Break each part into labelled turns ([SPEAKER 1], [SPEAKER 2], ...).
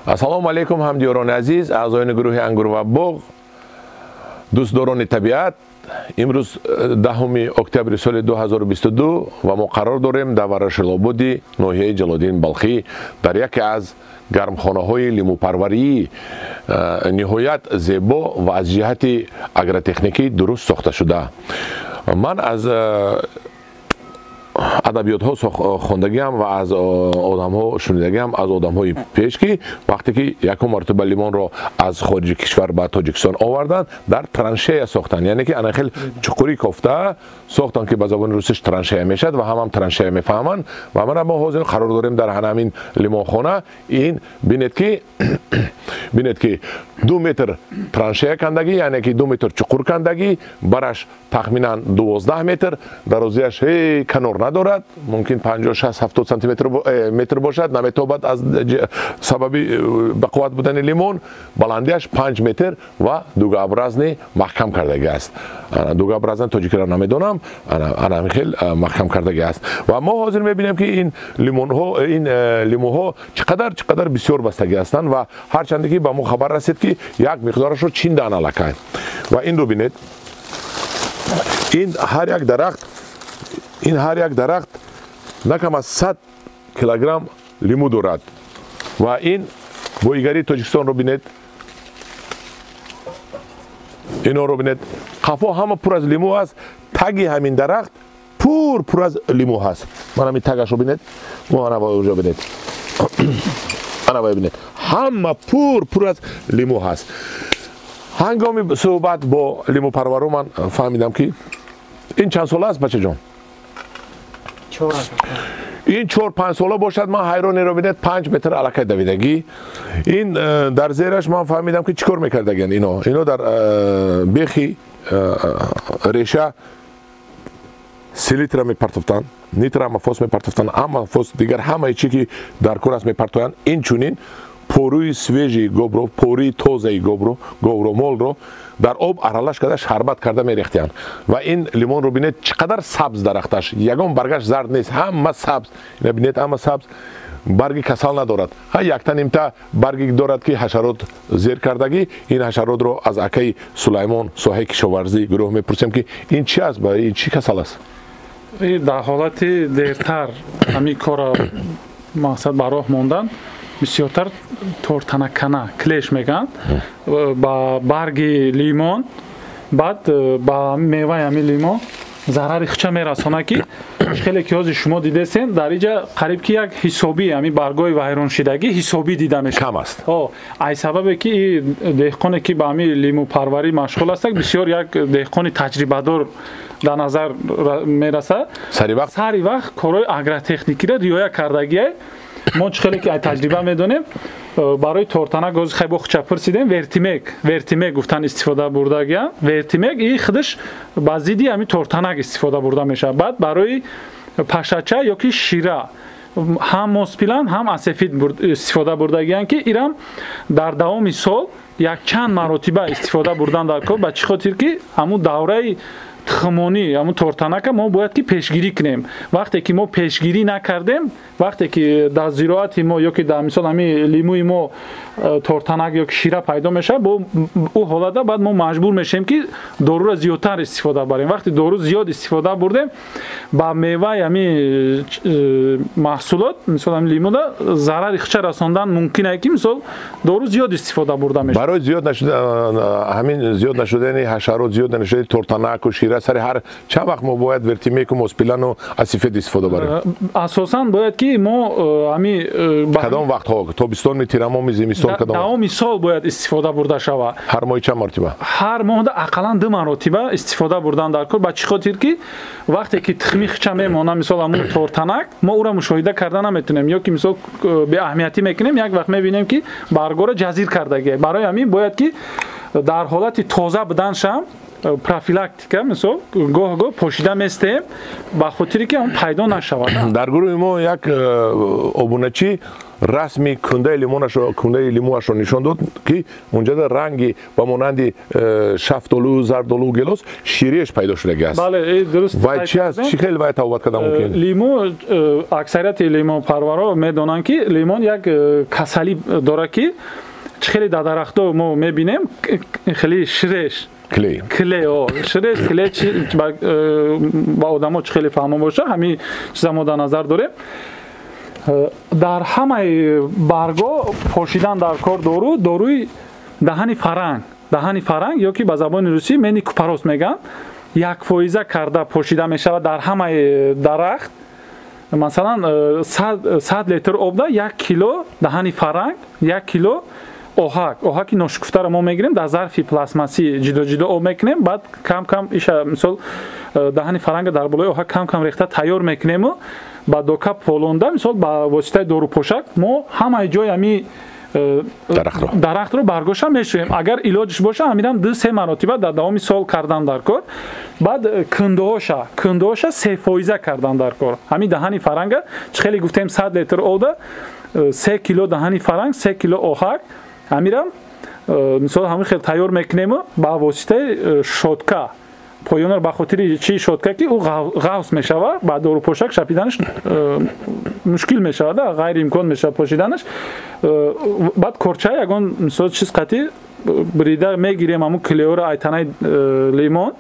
[SPEAKER 1] Ассалому алайкум, ҳамдиёрони азиз, аъзоёни гурӯҳи Ангур ва боғ, дӯстдорони табиат. Имрӯз 10 октябри соли 2022 ва мо қарор дорем дар Ворошилободи ноҳияи Ҷалолиддин Балхӣ дар яке аз гармхонаҳои лимӯпарварии ниҳоят зебо ва аз ҷиҳати агротехникӣ дуруст сохта шуда. Ман аз адабиётҳо хондагиам ва аз одамҳо шунидагиам, аз одамҳои пеш, ки вақте ки якум мартаба лимонро аз хориҷи кишвар ба Тоҷикистон оварданд, дар траншея сохтанд, яъне ки ана хел чуқурӣ кофта сохтанд, ки ба забони русиш траншея мешавад ва ҳамам траншея мефаҳманд. Ва мана мо ҳозир қарор дорем дар ҳамин лимонхона. Ин бинед ки 2 метр траншея кандагӣ, яъне ки 2 метр чуқур кандагӣ, бараш тахминан 12 метр, дарозиаш ҳей канор надорад, мумкин 50, 60, 70 сантиметр метр бошад, наметобад аз сабаби бақувват будани лимон. Баландиаш 5 метр ва дугообразный маҳкам кардагӣ аст. Дугообразный тоҷикиро намедонам, ана ҳамин хел маҳкам кардагӣ аст. Ва мо ҳозир мебинем, ки ин лимонҳо, ин лимӯҳо чӣ қадар бисёр бастагӣ ҳастанд. Ва ҳарчанде ки ба мо хабар расид, ки як миқдорашро чиндаанд аллакай. Ва инро бинед, ин ҳар як дарахт на кам аз 100 килограмм лимӯ дорад. Ва ин боигарии Тоҷикистонро бинед, инҳоро бинед, қафо ҳама пур аз лимӯ аст. Таги ҳамин дарахт пур аз лимӯ ҳаст. Ман ҳамин тагашро бинед, ана ҷо бинед, ана бинед, ҳама пур аз лимӯ ҳаст. Ҳангоми суҳбат бо лимӯпарваро ман фаҳмидам, ки ин чанд сола аст, бачаҷон? Ин 4-5 сола бошад. Ман ҳайронеро бинед, 5 метр аллакай давидагӣ. Ин дар зераш ман фаҳмидам, ки чӣ кор мекардагиан ино. Дар бехи реша селитра мепартофтанд, нитроаммофос мепартофтанд, аммофос, дигар ҳамаи чӣ ки дар кор аст, мепартоянд. Инчунин порӯи свежий говро, порӯи тозаи говро, говромолро дар об аралаш карда, шарбат карда мерехтиянд. Ва ин лимонро бинед, чӣ қадар сабз дарахташ, ягон баргаш зард нест, ҳама сабз. Ина бинед, ҳама сабз, барги касал надорад. Ҳа, якта нимта барги дорад, ки ҳашарот зер кардагӣ. Ин ҳашаротро аз акаи Сулаймон, соҳаи кишоварзӣ гурӯҳ, мепурсем, ки ин чи аст, ба ин чӣ касал аст?
[SPEAKER 2] Дар ҳолати дертар ҳамин корро мақсад ба роҳ мондан, бисёртар тортанакана, клещ мегӯянд, ба барги лимон, баъд ба меваи ҳамин лимон зарари хича мерасонад, ки хеле ки ҳозир шумо дидесен, дар иҷа қариб ки як ҳисобӣ ҳамин баргҳои вайроншидагӣ ҳисобӣ дида мешавад.
[SPEAKER 1] Кам аст.
[SPEAKER 2] Ай сабабе ки деҳқоне, ки ба ҳамин лимӯпарварӣ машғул аст, бисёр як деҳқони таҷрибадор дар назар мерасад.
[SPEAKER 1] Сари вақт.
[SPEAKER 2] Сари вақт корҳои агротехникиро риоя кардагиай. Мо чӣ хеле ки таҷриба медонем, барои тортанак ҳозир хай бо хуча пурсидем, Вертимек, Вертимек гуфтан истифода бурдагиам. Вертимек и худаш ба зидди ҳамин тортанак истифода бурда мешавад. Баъд барои пашача ё ки шира ҳам Моспилан, ҳам Асефит истифода бурдагиям, ки ирам дар давоми сол якчанд маротиба истифода бурдан дар кор. Ба чӣ хотир ки ҳамун давраи тухмонӣ ҳамун тортанака мо бояд ки пешгирӣ кунем. Вақте ки мо пешгирӣ накардем, вақте ки дар зироати мо ё ки дар мисол ҳамин лимӯи мо тортанак ё ки шира пайдо мешавад, бо ӯ ҳолата баъд мо маҷбур мешавем, ки доруро зиёдтар истифода барем. Вақте дору зиёд истифода бурдем, ба меваи ҳамин маҳсулот, мисол ҳамин лимӯда, зарари хича расондан мумкин ае, ки мисол дору зиёд истифода бурда мешавад.
[SPEAKER 1] Барои зиёд ҳамин зиёд нашудани ҳашарот, зиёд нашудани тортанаку шира, сари ҳар чанд вақт мо бояд Вертимеку, Моспилану Асифет истифода барем?
[SPEAKER 2] Асосан бояд ки мо ҳами
[SPEAKER 1] Кадом вақтҳо? Тобистони, тирамоҳи, зимистон, кадом?
[SPEAKER 2] Давоми сол бояд истифода бурда шавад.
[SPEAKER 1] Ҳар моҳи чанд маротиба?
[SPEAKER 2] Ҳар моҳда ақаллан ду маротиба истифода бурдан дар кор. Ба чӣ хотир ки вақте ки тухми хича мемонад, мисол ҳамун тортанак, мо ӯро мушоҳида карда наметавонем ё ки мисол беаҳамиятӣ мекунем, як вақт мебинем, ки баргҳоро ҷазир кардагия. Барои ҳамин бояд ки дар ҳолати тоза буданшам. Профилактика мисол гоҳ-гоҳ пошида местем ба хотире ки он пайдо нашавад.
[SPEAKER 1] Дар гурӯҳи мо як обуначӣ расми кундаи лимонашро, кундаи лимӯашро нишон дод, ки унҷода ранги ба монанди шафтолу, зардолу, гелос шириаш пайдо шудагӣ аст.
[SPEAKER 2] Бале, дуруст.
[SPEAKER 1] Вай чи аст? Чӣ хел вай табобат карда мумкин?
[SPEAKER 2] Лимӯ, аксарияти лимонпарварҳо медонанд, ки лимон як касалӣ дорад, ки чӣ хеле дар дарахтҳо мо мебинем, хеле ширеш
[SPEAKER 1] клей,
[SPEAKER 2] клей, ширеш клей, ба одамо чӣ хеле фаҳмо боша, ҳамин чиза мо дар назар дорем. Дар ҳамаи барго пошидан дар кор дору, доруи даҳани фаранг, даҳани фаранг ё ки ба забони русӣ мени купорос мегӯянд, 1% карда пошида мешавад дар ҳамаи дарахт. Масалан, 100 литр обда 1 кило даҳани фаранг, 1 кило оҳак, оҳаки ношукуфтаро мо мегирем, дар зарфи пластмассӣ ҷидо-ҷидо об мекунем, баъд кам-кам иша мисол даҳани фаранга дар болои оҳак кам-кам рехта тайёр мекунему ба дока полонда, мисол ба воситаи дорупошак мо ҳамаи ҷои ҳами дарахтро баргоша мешӯем. Агар илоҷиш боша, ҳаминам 2-3 маротиба дар давоми сол кардан дар кор. Баъд кундаҳоша 3% кардан дар кор. Ҳамин даҳани фаранга чӣ хеле гуфтем, 100 литр обда 3 кило даҳани фаранг, 3 кило оҳак, ҳамирам мисол ҳамин хел тайёр мекунему ба воситаи шотка поёнро, ба хотири чи шотка, ки ӯ ғавс мешавад, ба дорупошак шапиданаш мушкил мешавад, ғайриимкон мешавад пошиданаш. Баъд корчаи ягон мисол чиз қатӣ брида мегирем ҳамун клеёро ай танаи лимон,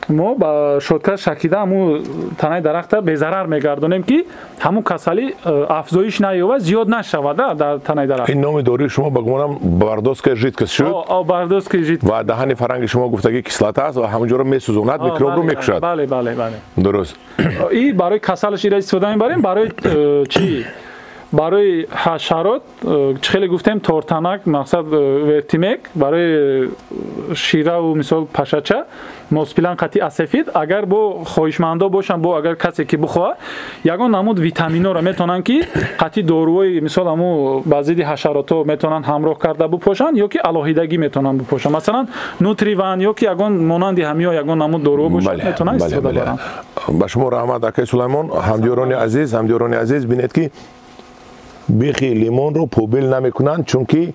[SPEAKER 2] мо ба шотка шакида ҳамун танаи дарахта безарар мегардонем, ки ҳамун касалӣ афзоиш наёбад, зиёд нашавад дар танаи дарахт.
[SPEAKER 1] Ин номи доруи шумо ба гумонам бордоская жидкость шуд.
[SPEAKER 2] Бордоская жидкость.
[SPEAKER 1] Ва даҳани фаранги шумо гуфтагӣ кислота аст ва ҳамон ҷоро месӯзонад, микробро мекушад.
[SPEAKER 2] Бале, бале, бале.
[SPEAKER 1] Дуруст.
[SPEAKER 2] И барои касалаш ира истифода мебарем, барои чӣ? Барои ҳашарот, чӣ хеле гуфтем, тортанак, мақсад вертимек, барои шираву мисол пашача, моспилан қатъи асефид. Агар бо хоҳишмандо бошанд, бо агар касе ки бихоҳад, ягон намуд витаминҳоро метавонанд, ки қатъи доруҳои мисол ҳамун ба зидди ҳашаротҳо метавонанд ҳамроҳ карда бупошанд, ё ки алоҳидагӣ метавонанд бупошанд. Масалан, нутриван ё ки ягон монанди ҳамиҳо ягон намуд доруҳо бошанд, метавонанд истифода баранд.
[SPEAKER 1] Ба шумо раҳмат, акаи Сулаймон. Ҳамдиёрони азиз, ҳамдиёрони азиз, бинед, ки бехи лимонро побел намекунанд, чунки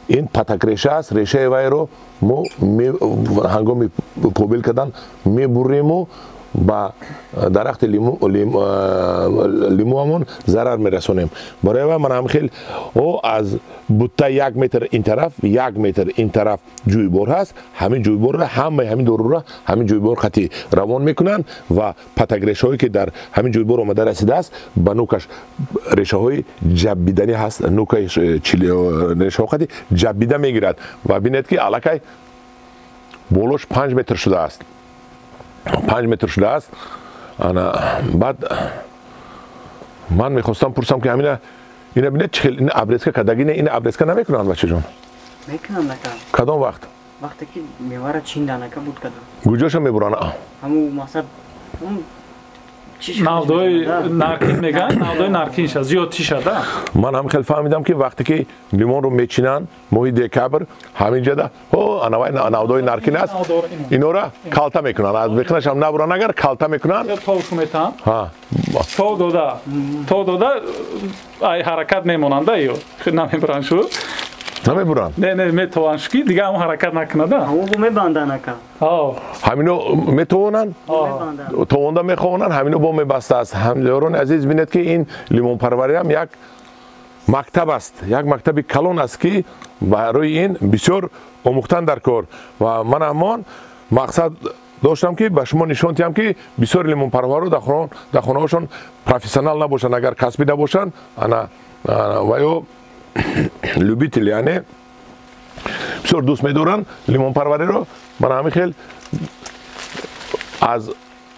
[SPEAKER 1] ин патакреша аст. Решаи вайро мо ҳангоми побел кардан мебурему ба дарахти лимӯамон зарар мерасонем. Барои вай ман ҳам хел о аз бутта 1 метр ин тараф, 1 метр ин тараф ҷӯйбор ҳаст. Ҳамин ҷӯйборро, ҳамаи ҳамин доруро ҳамин ҷӯйбор хати равон мекунанд ва патакрешаҳое, ки дар ҳамин ҷӯйбор омада расидааст, ба нукаш решаҳои ҷаббиданӣ ҳаст, нукаи решаҳо хати ҷаббида мегирад. Ва бинед, ки аллакай болош 5 метр шудааст, 5 метр шудааст. Ана баъд ман мехостам пурсам, ки ҳамина ина бинед, чӣ хел ина обрезка кардагӣ? Не, ина обрезка намекунанд, бачаҷон?
[SPEAKER 3] Мекунанд, ака.
[SPEAKER 1] Кадом вақт?
[SPEAKER 3] Вақте ки мевара чиндан, ака, буд кадам.
[SPEAKER 1] Куҷоша мебуранд?
[SPEAKER 3] Ҳамун мақсад
[SPEAKER 2] навдои наркин мегӯянд, навдои наркинша зиёдтиша да.
[SPEAKER 1] Ман ҳам хел фаҳмидам, ки вақте ки лимонро мечинанд моҳи декабр, ҳамин ҷода анавай навдои наркин аст, инора калта мекунанд, аз бехнашам набуранд, агар калта мекунанд.
[SPEAKER 2] Товшу метаҳанд, тов дода, тов дода, ай ҳаракат мемонанд, ё намебуранд шу.
[SPEAKER 1] Намебуранд?
[SPEAKER 2] Не, не, метавонанд шу, ки дига ҳамон ҳаракат накунад.
[SPEAKER 3] Ҳамон мебанданд, ака.
[SPEAKER 1] Ҳамино метавонанд товонда мехонанд, ҳамино бо мебастааст. Ҳамдиёрони азиз, бинед, ки ин лимонпарвариам як мактаб аст, як мактаби калон аст, ки барои ин бисёр омӯхтан дар кор. Ва ман ҳамон мақсад доштам, ки ба шумо нишон диҳам, ки бисёр лимонпарварро дар хонаҳошон профессионал набошанд, агар касбӣ набошанд, ана ва ё любители, яъне бисёр дӯст медоранд лимонпарвариро. Ман ҳамин хел аз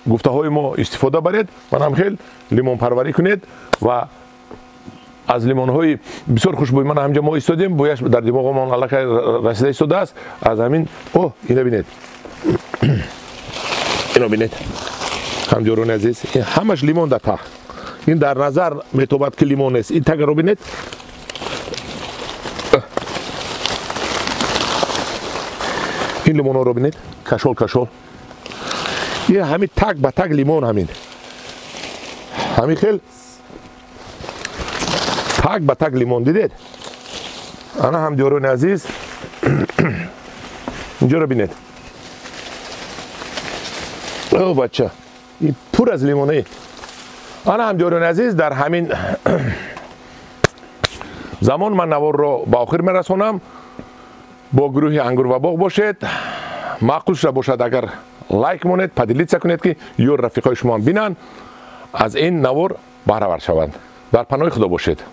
[SPEAKER 1] гуфтаҳои мо истифода баред, ман ҳам хел лимонпарварӣ кунед ва аз лимонҳои бисёр хушбӯй. Ман ҳамҷа мо истодем, бӯяш дар димоғомон аллакай расида истодааст. Аз ҳамин о ина бинед, ино бинед, ҳамҷорони азиз, ин ҳамаш лимон дар тах. Ин дар назар метобад, ки лимон нест. Ин тагаро бинед. Ин лимонҳоро бинед, кашол кашол, ин ҳамин так ба так лимон, ҳамин хел так ба так лимон дидед. Ана, ҳамдиёрони азиз, инҷоро бинед. О бача, ин пур аз лимонаи. Ана, ҳамдиёрони азиз, дар ҳамин замон ман наворро ба охир мерасонам. Бо гурӯҳи «Ангур ва боғ» бошед. Маъқул шуда бошад агар, лайк монед, поделиться кунед, ки ёр рафиқои шумоам бинанд, аз ин навор баҳравар шаванд. Дар паноҳи Худо бошед.